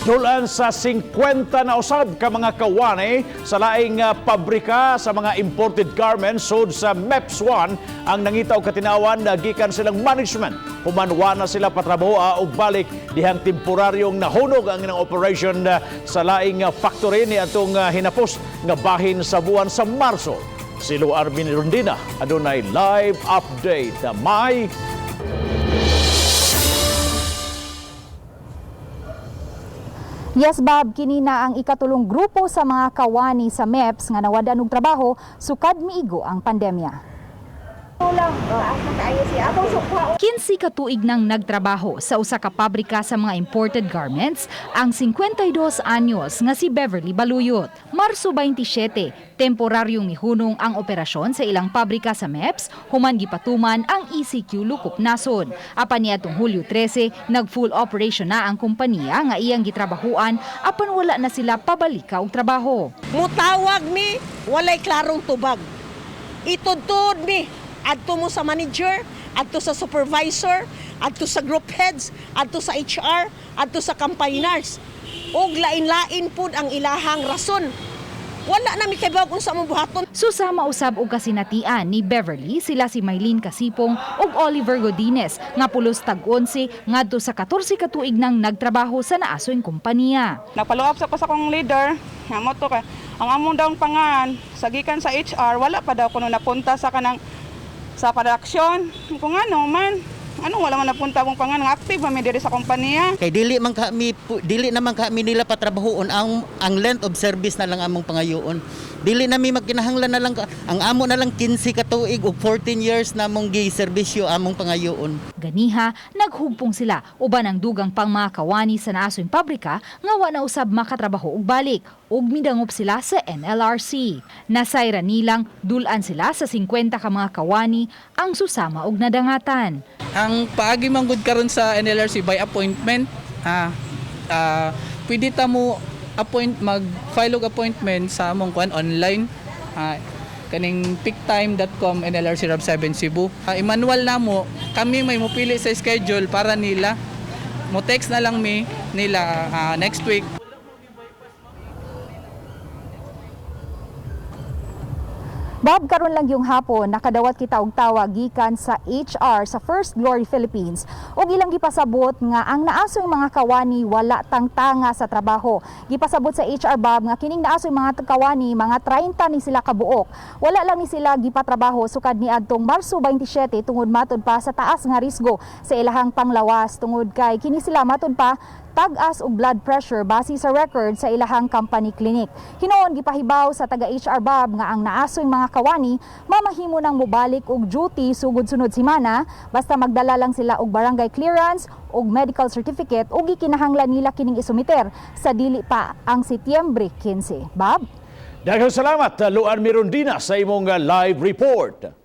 Dulan sa 50 na usab ka mga kawani sa laing pabrika sa mga imported garments sud sa MEPS 1 ang nangita og katinawan na gikan silang management. Human wa na sila patrabaho og balik dihang temporaryong nahunog ang ilang operation sa laing factory ni atong hinapos nga bahin sa buwan sa Marso. Si Lu Arvin Rondina adunay live update. May Yes, Bob, kini na ang ikatulong grupo sa mga kawani sa MEPS nga nawadan og trabaho sukad miigo ang pandemya. 15 ka tuig nang nagtrabaho sa usa ka pabrika sa mga imported garments ang 52 anyos nga si Beverly Baluyot. Marso 27, temporaryong mihunong ang operasyon sa ilang pabrika sa MEPS human gipatuman ang ECQ Lukop Nasod. Apan niadtong Hulyo 13, nag-full operation na ang kompanya nga iyang gitrabahuan apan wala na sila pabalika og trabaho. Mutawag mi, walay klarong tubag. Itudtud mi, adto mo sa manager, adto sa supervisor, adto sa group heads, adto sa HR, adto sa campaigners. Og lain-lain pud ang ilahang rason. Wala na mi kay unsa among buhaton. Susama usab og kasinatian ni Beverly sila si Mylene Casipong ug Oliver Godinez nga pulos tag-11 ngadto sa 14 ka tuig nang nagtrabaho sa naasoy kompanya. Nagfollow up sa ko sa akong leader, nga mo to kay ang among daw pangan sa gikan sa HR, wala pa daw kuno napunta sa kanang sa production. Kung ano man, anong wala man napunta akong pangan nga active man mi diri sa kompanya. Kay dili naman kami nila patrabahoon, ang length of service na lang among pangayoon. Dili nami magkinahanglan na lang ang amo na lang 15 ka tuig ug 14 years na among gi-serbisyo among pangayoon. Ganiha, naghugpong sila uban ang dugang pang mga kawani sa naasoy pabrika nga wa na usab makatrabaho og balik ug midangop sila sa NLRC. Nasayra nilang dulan sila sa 50 ka mga kawani ang susama og nadangatan. Ang paagi man gud karon sa NLRC by appointment, pwede ta mo appoint, mag-file og appointment sa among kuan online, kaning picktime.com NLRC Rab 7 Cebu. I-manual na mo kami, may mopili sa schedule para nila, mo text na lang mi nila next week. Bob, karon lang yung hapon nakadawat kita og tawag gikan sa HR sa First Glory Philippines ug ilang gipasabot nga ang naasoy mga kawani wala tangtanga sa trabaho. Gipasabot sa HR, Bob, nga kining naasoy mga kawani, mga 30 ni sila kabuok. Wala lang ni sila gipatrabaho sukad niadtong Marso 27 tungod matud pa sa taas nga risgo sa ilahang panglawas, tungod kay kini sila matud pa tag-as og blood pressure base sa record sa ilahang company clinic. Hinuon gipahibaw sa taga HR, Bob, nga ang naasoy mga kawani mamahimo nang mobalik og duty sugod sunod semana basta magdala lang sila og barangay clearance og medical certificate ug gikinahanglan nila kining isumiter sa dili pa ang Setyembre 15. Bob? Daghang salamat, Luan Mirondina, sa imong live report.